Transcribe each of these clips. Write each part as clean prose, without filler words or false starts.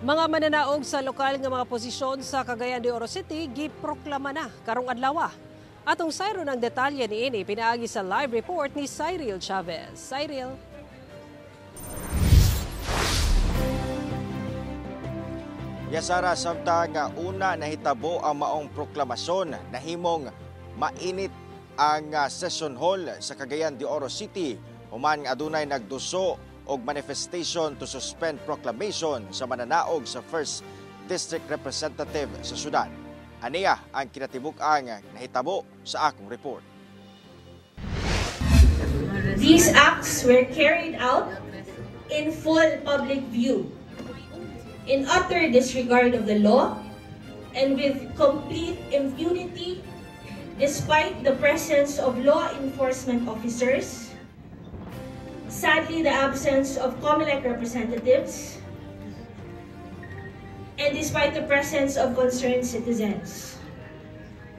Mga mananaog sa lokal nga mga posisyon sa Cagayan de Oro City giproklama na karong adlaw. Atong sayron ang detalye niini pinaagi sa live report ni Cyril Chavez. Cyril. Yasara, samtang una nahitabo ang maong proklamasyon, nahimong mainit ang session hall sa Cagayan de Oro City human adunay nagduso og manifestation to suspend proclamation sa mananaog sa First District Representative sa syudad. Aniya ang kinatibuk-ang nahitabo sa akong report. These acts were carried out in full public view, in utter disregard of the law, and with complete impunity despite the presence of law enforcement officers, sadly the absence of COMELEC representatives, and despite the presence of concerned citizens.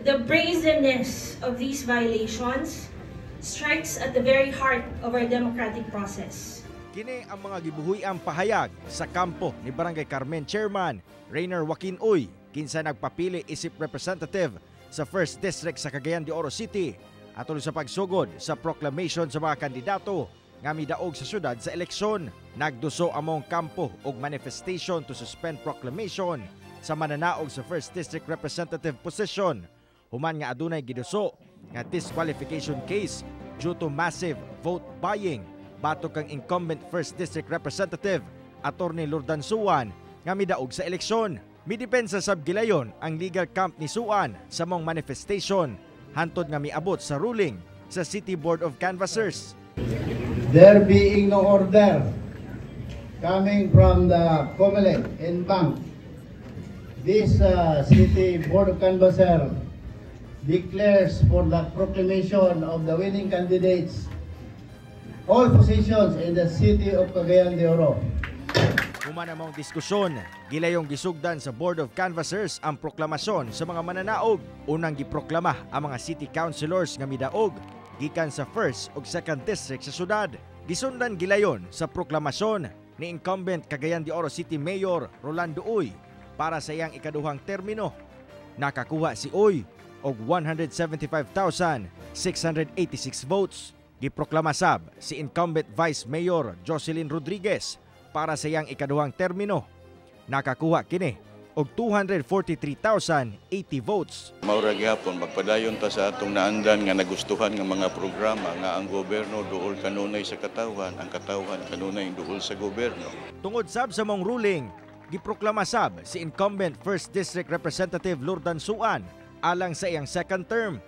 The brazenness of these violations strikes at the very heart of our democratic process. Kini ang mga gibuhi-ang pahayag sa kampo ni Barangay Carmen Chairman Rainer Joaquin Uy, kinsa nagpapili isip representative sa First District sa Cagayan de Oro City atol sa pagsugod sa proclamation sa mga kandidato nga midaog sa syudad sa eleksyon. Nagduso among kampo og manifestation to suspend proclamation sa mananaog sa First District Representative position human nga adunay giduso nga disqualification case due to massive vote buying batok kang incumbent First District Representative Attorney Lordan Suan nga midaog sa eleksyon. Midepensa sab gilayon ang legal camp ni Suan sa mong manifestation hantod nga miabot sa ruling sa City Board of Canvassers. There being no order coming from the COMELEC en banc, this City Board of Canvasser declares for the proclamation of the winning candidates all positions in the City of Cagayan de Oro. Human ang maong diskusyon, gilayong gisugdan sa Board of Canvassers ang proklamasyon sa mga mananaog. Unang giproklama ang mga city councilors nga midaog gikan sa 1st ug 2nd District sa syudad. Gisundan gilayon sa proklamasyon ni incumbent Cagayan de Oro City Mayor Rolando Uy para sa iyang ikaduhang termino. Nakakuha si Uy og 175,686 votes. Giproklama sab si incumbent Vice Mayor Jocelyn Rodriguez para sa iyang ikaduhang termino. Nakakuha kini og 243,080 votes. Maura gihapon magpadayon ta sa atong naandan nga nagustuhan nga mga programa nga ang gobyerno duol kanunay sa katawhan, ang katawhan kanunay duol sa gobyerno. Tungod sab sa mong ruling, giproklama sab si incumbent 1st District Representative Lordan Suan alang sa iyang second term.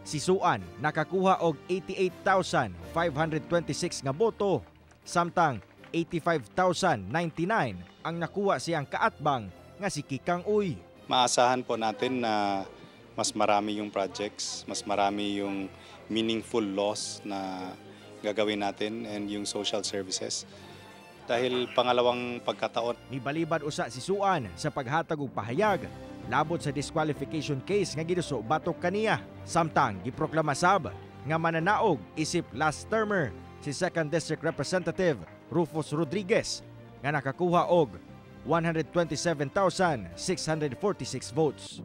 Si Suan nakakuha og 88,526 nga boto, samtang 85,099 ang nakuha siyang kaatbang nga si Kikang Uy. Maasahan po natin na mas marami yung projects, mas marami yung meaningful laws na gagawin natin and yung social services. Dahil pangalawang pagkataon. Nibalibad usa si Suan sa paghatag og pahayag labot sa disqualification case nga giduso batok kaniya. Samtang giproklama sab nga mananaog isip last termer si 2nd District Representative Rufus Rodriguez nga nakakuha og 127,646 votes.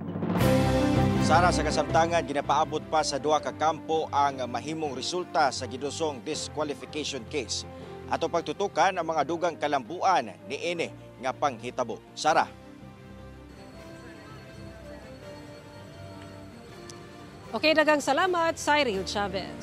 Sara, sa kasamtangan, ginapaabot pa sa duha ka kampo ang mahimong resulta sa gidusong disqualification case. Ato pagtutukan ang mga dugang kalambuan niini nga panghitabo. Sara. Okay, daghang salamat, Cyril Chavez.